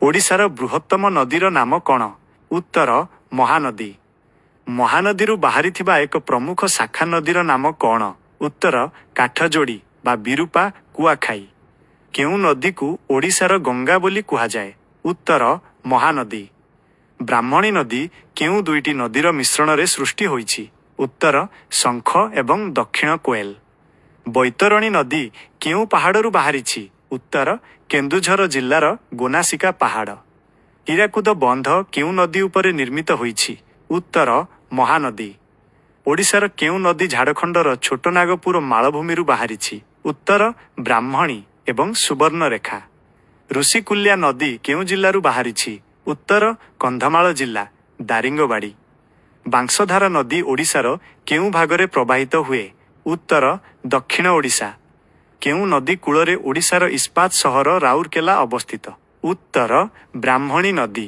ଓଡ଼ିଶାର ବୃହତ୍ତମ ନଦୀର ନାମ କ'ଣ? ଉତ୍ତର, ମହାନଦୀ। ମହାନଦୀରୁ ବାହାରିଥିବା ଏକ ପ୍ରମୁଖ ଶାଖା ନଦୀର ନାମ କ'ଣ? ଉତ୍ତର, କାଠଯୋଡ଼ି ବା ବିରୂପା, କୁଆଖାଇ। କେଉଁ ନଦୀକୁ ଓଡ଼ିଶାର ଗଙ୍ଗା ବୋଲି କୁହାଯାଏ? ଉତ୍ତର, ମହାନଦୀ। ବ୍ରାହ୍ମଣୀ ନଦୀ କେଉଁ ଦୁଇଟି ନଦୀର ମିଶ୍ରଣରେ ସୃଷ୍ଟି ହୋଇଛି? ଉତ୍ତର, ଶଙ୍ଖ ଏବଂ ଦକ୍ଷିଣ କୋଏଲ। ବୈତରଣୀ ନଦୀ କେଉଁ ପାହାଡ଼ରୁ ବାହାରିଛି? ଉତ୍ତର, କେନ୍ଦୁଝର ଜିଲ୍ଲାର ଗୋନାସିକା ପାହାଡ଼। ହୀରାକୁଦ ବନ୍ଧ କେଉଁ ନଦୀ ଉପରେ ନିର୍ମିତ ହୋଇଛି? ଉତ୍ତର, ମହାନଦୀ। ଓଡ଼ିଶାର କେଉଁ ନଦୀ ଝାଡ଼ଖଣ୍ଡର ଛୋଟନାଗପୁର ମାଳଭୂମିରୁ ବାହାରିଛି? ଉତ୍ତର, ବ୍ରାହ୍ମଣୀ ଏବଂ ସୁବର୍ଣ୍ଣରେଖା। ଋଷିକୁଲ୍ୟା ନଦୀ କେଉଁ ଜିଲ୍ଲାରୁ ବାହାରିଛି? ଉତ୍ତର, କନ୍ଧମାଳ ଜିଲ୍ଲା, ଦାରିଙ୍ଗବାଡ଼ି। ବାଂଶଧାରା ନଦୀ ଓଡ଼ିଶାର କେଉଁ ଭାଗରେ ପ୍ରବାହିତ ହୁଏ? ଉତ୍ତର, ଦକ୍ଷିଣ ଓଡ଼ିଶା। କେଉଁ ନଦୀ କୂଳରେ ଓଡ଼ିଶାର ଇସ୍ପାତ ସହର ରାଉରକେଲା ଅବସ୍ଥିତ? ଉତ୍ତର, ବ୍ରାହ୍ମଣୀ ନଦୀ।